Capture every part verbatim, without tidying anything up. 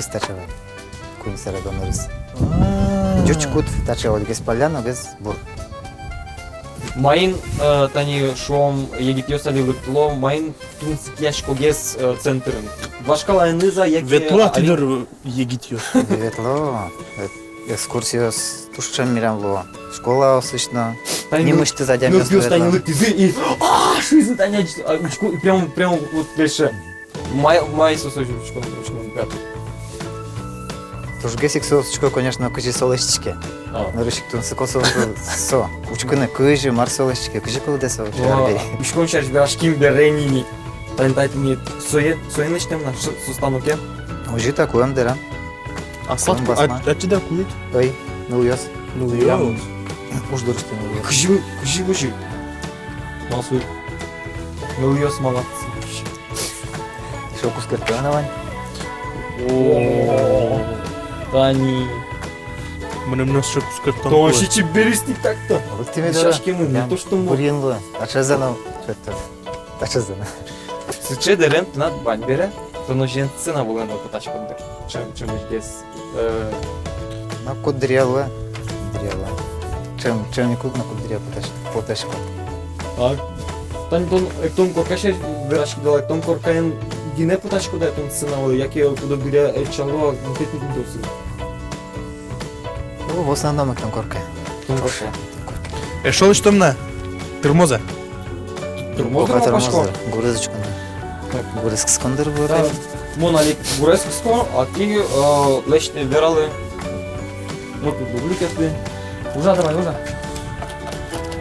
нырыз таӵе вал. Куинь сэрегон нырыз. А. Ӟуч кут таӵе вал, гес паллян но, гес бур. Маин, э, тани шуом, егитъёс али лыкто, маин тунсыкъяськогес, э, центрын? Вашкалаеныз-а, яке... Ветло-а али тӥ доры егитъёс? Ветло. Э, экскурсиос туж ӵем милям луо. Школаосысь но. Тани нимысьтыз адямиос но ветло. Тани лыктӥзы и, а, шуизы, тани адӟи, а, учко, и прям, прям вот дальше. Май, май со, со учкон, учкон кат. Тужгес ик со учко, конечно, кызьы со лэсьтӥське. А. Нырысь ик тунсыко со, со учкыны, кызьы, мар со лэсьтӥське, кызьы кылдэ со. О, арбери. Учкон сярысь вераським бере ини. Тани татын ини сое, сое лэсьтэм на, со, со станокен. Озьы-а, кулэм дыр-а? Аслад ку-, басма. А, а тӥ дыр кулӥд? Ой, нылъёс. Нылъёс. Прям уж дорысьтым нылъёс. Кызьы, кызьы, кызьы. Малы со. Нылъёс молодцы. Эшшо кускыртон-а вань? О, тани. Мыным но эшшо кускыртон. Тон кулэ. Чебересь тӥ так-то. Лыктӥм дыр. Шашкемын, не то что мы. Бырйын луэ. Таӵезэ но, что-то. Таӵезэ но. Сыӵе дэрем тынад вань бере, тон озьыен сцена вылын но потаськод дыр. Ӵем, ӵемысьгес. Э, но куддыръя луэ, куддыръя луэ. Ӵем, ӵем ик уг но куддыръя потась-, потасько. А тани тон эктон корка сярысь вераськид вал, эктон коркаен гинэ потаськод-а тон сцена вылэ, яке куддыръя ӧтчало-а, мукет ним дорсыз? Ну, в основном эктон коркаен. Эктон коркаен. Эктон коркаен. Эшшо лэсьтом на. Тырмоз-а? Тырмоз, тырмоз, тырмоз. Гурез учконо. Так. Гурез кыскон дыр вылэ. Да. Мон али гурез кыско, а тӥ, э, лэсьтэ, вералэ. Вот тут бубликетлы. Ужа давай, ужа.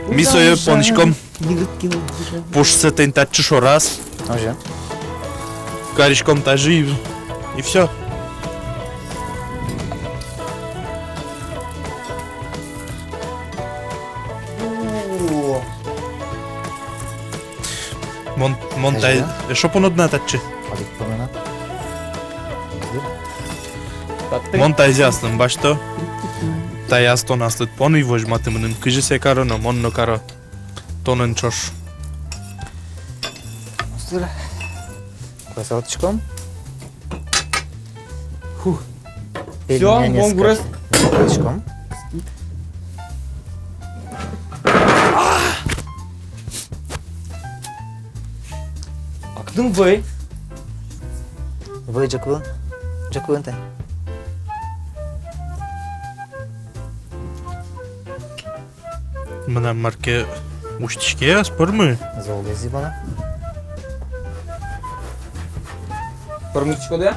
Ми сое поныськом. Пушсэ тӥни татчы шораз. Озьы. Кариськом тазьы и, и всё. Мон, мон тай, эшшо понод на татчы. Мон тайзэ аслым басьто. Таяз тон аслыд поны, возьматы мыным, кызьы сое кароно, мон но каро тонэн ӵош. Куасалтӥськом. Фух. Всё, мон гурез. Куасалтӥськом. Актын вӧй. Вӧй ӝӧк вылын. Ӝӧк вылын тань. Мынам марке усьтӥське, ӧз пӧрмы. Зол лэзьы бон. Пӧрмытӥськод-а?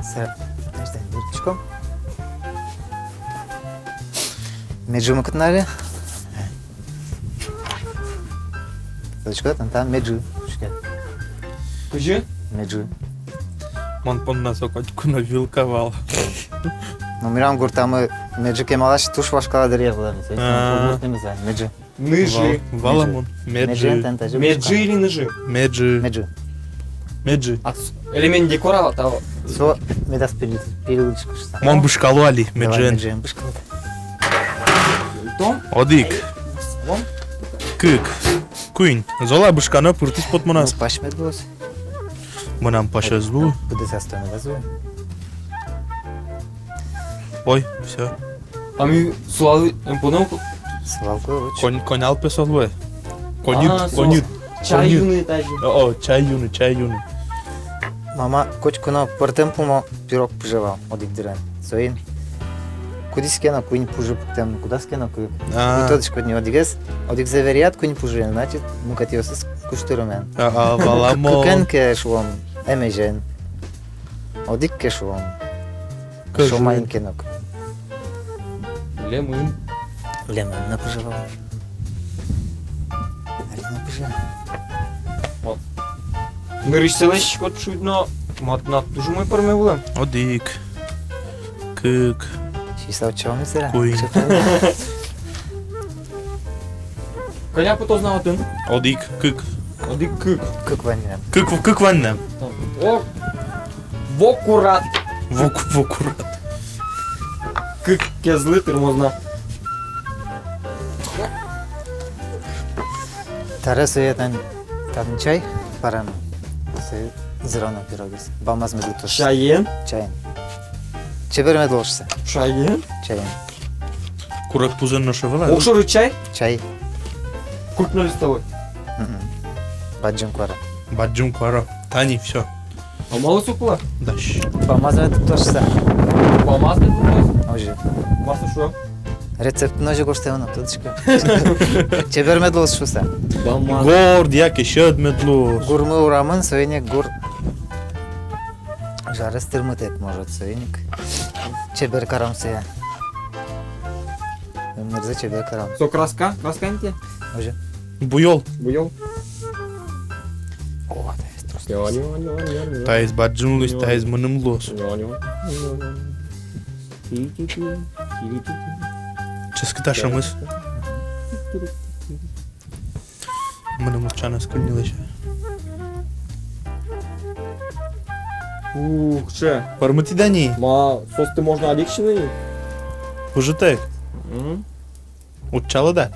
Сэр, значит, дыртӥськом. Меджы мукет на али. Точка, там, там меджы. Кызьы? Меджы. Мон понна со котьку но вилка вал. Ну, милям гуртамы меджы кемалась туж вашкала дыръя вылэм. А. Меджы. Ныжы. Вал-, валамон. Меджы. Меджы. Меджы или ныжы? Меджы. Меджы. Меджы. А с-, элемент декора вот того. Со медаз пилы-, пилылӥськы шуса. Мон бышкало али, меджыен. Меджыен бышкало. Том? Одӥг. Том? Кык. Куинь. Зол-а бышкано, пыртӥз потмоназ. Ну, пась мед луоз. Мынам пась ӧз лу. Быдэсаз тон ӧз лу. Ой, всё. А ми сылал эн поно? Сылал кулэ, уч. Конь, коньал пе со луэ. Коньыт, а, со коньыт. Чай юны тазьы. О, о, чай юны, чай юны. Мама котьку но пӧртэм пумо пирог пыже вал одӥг дырен. Соин кудӥз ке но куинь пужы пуктэм, кудаз ке но кык. А. И тодӥськод ни, одӥгез, одӥгзэ веръяд куинь пужыен, значит, мукетъёсыз куштырымен. А, а, валамон. Кыкен ке шуом, эмезен. Одӥг ке шуом. Кызьы? Шо маин ке но. Лемын. Лемын но пыже вал. Али но пыже. Вот. Нырысьсэ лэсьтӥськод шуид но, мат-, мат-, туж умой пӧрме вылэм. Одӥг. Кык. Сисал чон сера. Куинь. Кӧня потоз на отын? Одӥг, кык. Одӥг, кык. Кык вань на. Кык, кык вань на. О, вокурат. Вок-, вокурат. Кык кезлы тырмоз на. Таре сое тань, тань чай парем. Сое зыроно пирогез. Бамаз мед луоз. Чаен? Чаен. Чебер мед луоз шуса. Чаен? Чаен. Курегпузэн нош ӧвӧл-а? Огшоры чай? Чай. Крупнолистовой? Мгм. Бадӟым куаро. Бадӟым куаро. Тани, всё. А малы со кулэ? Дальше. Бамаз мед луоз шуса. Бамаз мед луоз? Озьы. Мар со шуэ? Рецептын озьы гожтэмын, тодӥськод. Чебер мед луоз шуса. Бамаз. Горд яке сьӧд мед луоз. Гурмы урамын, соин ик гур жарэз тырмытэк, может, соин ик. Чебер каром сое. Ымнырзэ чебер каром. Со краска? Краска инте? Озьы. Буёл. Буёл. О, таиз трос. Нё, нё, нё, нё, нё. Таиз бадӟым луиз, нё, таиз мыным луоз. Нё, нё. Нё, нё. Ти-ти-ти, ти-ти-ти. Ческыт-а шӧмыз? Мыным утчаны ӧз кыльы ни лэся. Ух, че. Пӧрмытӥд-а ни? Ма, соосты можно одӥг сиыны ни. Пужытэк. Мгм. Утчалод-а?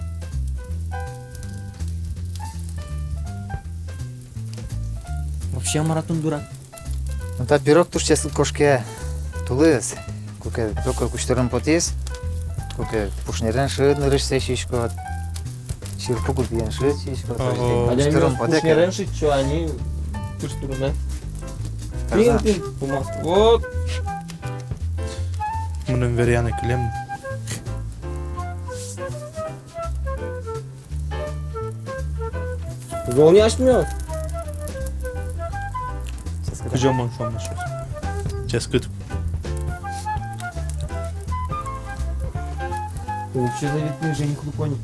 Вообще, мар-а тон, дурак? Ну, та пирог туж ческыт кошке тулыс. Куке только кузьтырын потӥз, куке пушнерен шыд нырысьсэ сиськод, сирку купиен шыд сиськод. Ого. Кузьтырын потэ ке. Пушнерен шыд, чё, ани кузьтырын, да? Таза. Тин, тин, пумаз. Вот. Мыным веръяны кылем. Зол ни асьмеос. Кызьы мон шуом на сейчас. Ческыт. Вообще завидный же, не хлыпони.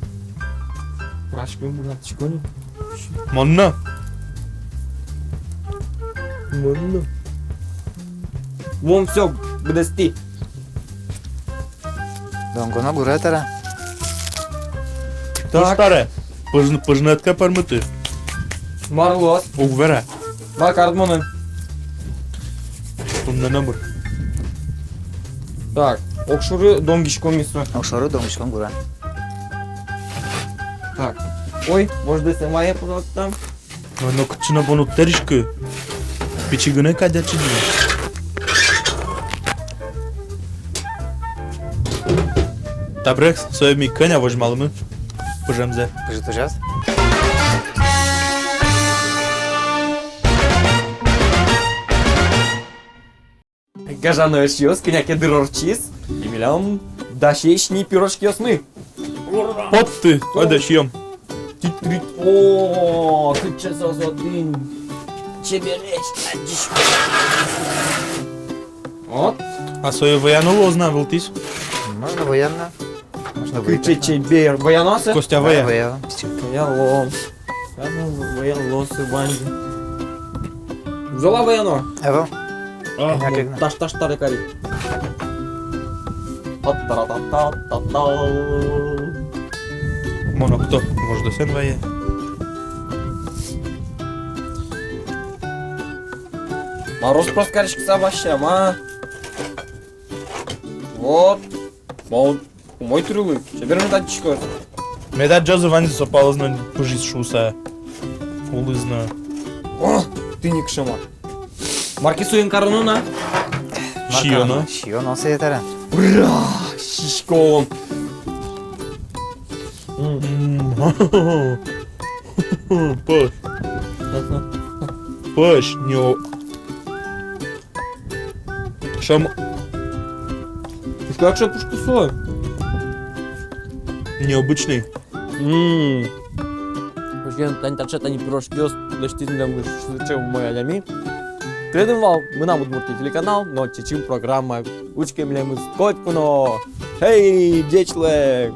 Прашкой, бунатчикони. Монно. Монно. Вон, всё, быдэстӥ. Донгоно гурэ, тара. Так. Туж таре. Пыжн-, пыжнэтке пӧрмыты. Мар луоз? Уг вера. Ма, карыт монэ. Туннэ номыр. Так, огшоры донгиськом ми со. Огшоры донгиськом гурэ. Так. Ой, вождэс мае, пожалуйста. Но, но кытчы но бон уд тэрӥськы. Пичи гинэ кадь ачид. Табере сое ми кӧня возьмаломы пыжемзэ. Пыжы тужаз. Гажано эшъёс, кӧня ке дыр ортчиз, и милям дасесь ни пирожкиосмы. Потты, ойдо сиём. Тит-трит. О, кыӵе со отын. Чебересь, адӟись. Вот. А сое вӧяно луоз на вылтӥз? Можно вӧяно. Можно вӧяно. Кыӵе чебер. Вӧяно-а сое? Костя, вӧя. Вӧя. Вӧялом. Ладно, вӧялом сое ваньзэ. Зол-а вӧяно? Эво. А, кӧня ке но. Таш-таш таре кари. Та-та-та-та-та. Мон окто, вождэс эн вае. Мороз просто кариськыса ваще, ма. Вот. Мон умой тырылы. Чебер мед адӟиськод. Мед адӟозы ваньзы, со палыз но пыжиз шуыса. Улыз но. О, тӥни кыӵе мар. Мар ке соин кароно на. Сиёно. Сиёно сое, тара. Ура! Сиськом. М. М. Пӧсь. Пӧсь, нё. Шам. Ты как же пушку слой? Необычный. Мм. Вообще, тани таӵе тани пирожкиос лэсьтӥз милемлы сыӵе умой адями. Тӥледын вал «Мынам Удмуртие» телеканал но «Чечым» программа. Учке милемыз котьку но. Эй, ӟеч луэ!